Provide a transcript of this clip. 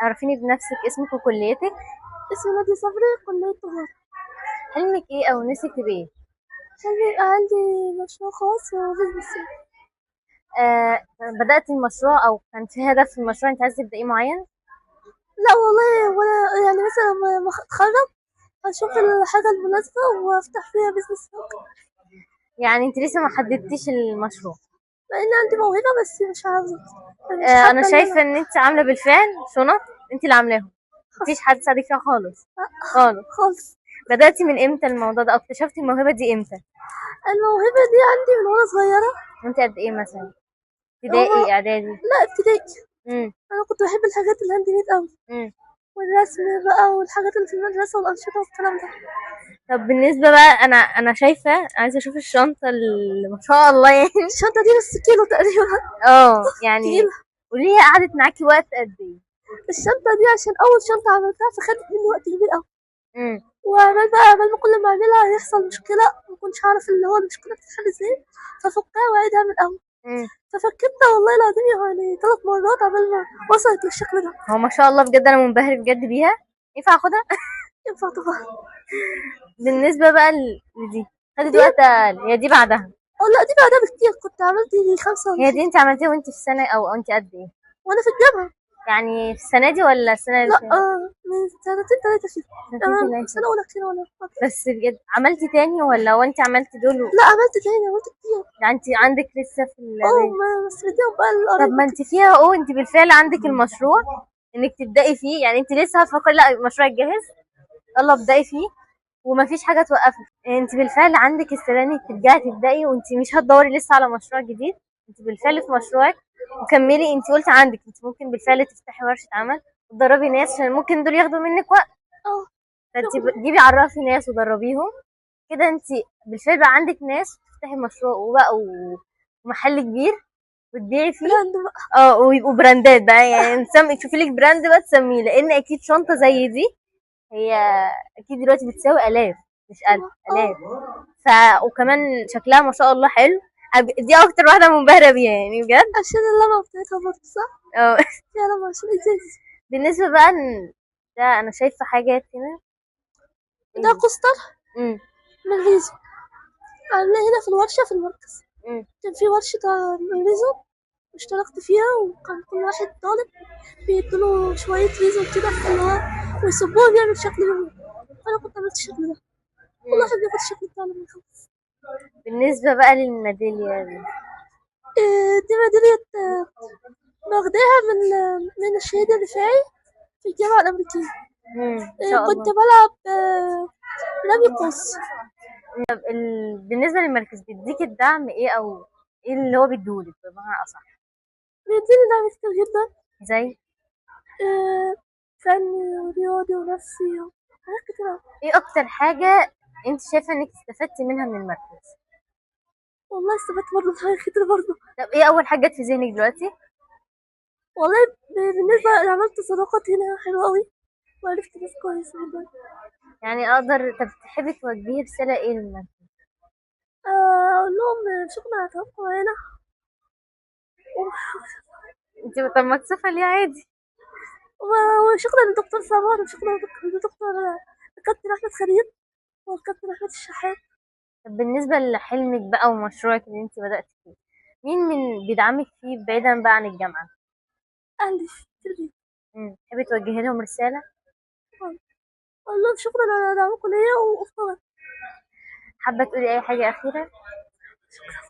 عرفيني بنفسك، اسمك وكليتك. اسمي نادية صبري، كلية تجارة. حلمك ايه او نفسك تبقي ايه؟ حلمي يبقى عندي مشروع خاص و business. بدأتي المشروع او كان في هدف في المشروع انت عايزة تبدأيه معين؟ لا والله، ولا يعني مثلا لما اتخرج هشوف الحاجة المناسبة وافتح فيها business. يعني انت لسه ما حددتيش المشروع؟ مع ان عندي موهبة بس مش عاوزة. مش انا حابة إن شايفة ان انت عاملة بالفعل شنط انت اللي عاملاهم، مفيش حد ساعدك فيها خالص خالص؟ خالص. بدأتي من امتى الموضوع ده او اكتشفتي الموهبة دي امتى؟ الموهبة دي عندي من وانا صغيرة. وانت قد ايه مثلا؟ ابتدائي، اعدادي؟ لا ابتدائي. انا كنت بحب الحاجات ال handmade قوي. والرسم بقى والحاجات اللي في المدرسة والأنشطة والكلام ده. طب بالنسبة بقى انا شايفة، عايزة اشوف الشنطة اللي ما شاء الله يعني. الشنطة دي نص كيلو تقريبا. يعني تقيلة. قولي لي قعدت معاكي وقت قد ايه؟ الشنطة دي عشان أول شنطة عملتها فخدت مني وقت كبير قوي. وعمال بقى عمال ما كل ما أعملها يحصل مشكلة، ما كنتش أعرف اللي هو المشكلة بتتحل إزاي، ففكها وأعيدها من الأول. ففكتها والله العظيم يعني 3 مرات عمال ما وصلت للشكل ده. هو ما شاء الله بجد أنا منبهرة بجد بيها. ينفع آخدها؟ ينفع طبعا. بالنسبة بقى لدي خدت وقت أقل، هي دي بعدها؟ لا دي بعدها بكتير، كنت عملت دي 5 ولا هي دي انت عملتيها وانت في سنة أو انت قد إيه؟ وأنا في الجامعة. يعني في السنة دي ولا السنة اللي لا، فاتت؟ من سنتين 3 كده. سنتين 3. سنة أولى كده ولا أكتر. بس بجد عملتي تاني ولا هو انت عملتي دول لا عملت تاني، عملت كتير. يعني انت عندك لسه في بس بديهم بقى للقرايب. طب ما انت فيها اهو، انت بالفعل عندك المشروع انك تبدأي فيه، يعني انت لسه هتفكري لا المشروع جاهز يلا ابدأي فيه ومفيش حاجة توقفك. انت بالفعل عندك استعداد انك ترجعي تبدأي، وانت مش هتدوري لسه على مشروع جديد، انت بالفعل في مشروعك وكملي. انت قلتي عندك، انت ممكن بالفعل تفتحي ورشة عمل وتدربي ناس عشان ممكن دول ياخدوا منك وقت. فانت جيبي عرفي ناس ودربيهم كده، انت بالفعل بقى عندك ناس تفتحي مشروع وبقى ومحل كبير وتبيعي فيه. brand بقى. ويبقوا براندات بقى، يعني تشوفي لك brand بقى تسميه، لان اكيد شنطه زي دي هي اكيد دلوقتي بتساوي الاف مش 1000، الاف. وكمان شكلها ما شاء الله حلو. دي اكتر واحده منبهره بيها يعني بجد، عشان اللمعه بتاعتها برضه صح؟ يا لمعه عشان ازاز. بالنسبه بقى ده انا شايفه حاجات هنا. ده coaster من resin، عاملاه هنا في الورشه في المركز. كان في ورشه resin اشتركت فيها، وكان كل واحد طالب بيدوله شويه resin كده في اللي هو ويصبوه بيعمل شكل جميل، فانا كنت عملت الشكل ده. كل واحد بياخد الشكل بتاعه لما يخلص. بالنسبة بقى للميدالية دي. دي ميدالية، باخداها من الشهيد الرفاعي في الجامعة الأمريكية. إن شاء كنت الله. بلعب رمي قوس. طب بالنسبة للمركز بيديك الدعم إيه، أو إيه اللي هو بيديهولك بمعنى أصح؟ بيديني دعم كتير جدا. زي؟ فني ورياضي ونفسي وحاجات كتير أوي. إيه أكتر حاجة أنت شايفة إنك استفدتي منها من المركز؟ والله استفدت برضه من حاجات كتير برضه. طب إيه أول حاجة جت في ذهنك دلوقتي؟ والله بالنسبة عملت صداقات هنا حلوة أوي، وعرفت ناس كويسة جدا. يعني أقدر. طب تحبي توجهي رسالة إيه للمركز؟ أقول لهم شكرا على تعبكم معانا. أنت طب مكسوفة ليه؟ عادي. وشكرا للدكتور سمر، وشكرا للدكتور الكابتن أحمد خليل والكابتن أحمد الشحات. طب بالنسبة لحلمك بقى ومشروعك اللي أنت بدأتي فيه، مين من بيدعمك فيه بعيدا بقى عن الجامعة؟ أهلي في البيت. تحبي توجهي لهم رسالة؟ أقول لهم شكرا على دعمكم ليا وأفكارك. حابة تقولي أي حاجة أخيرة؟ شكرا.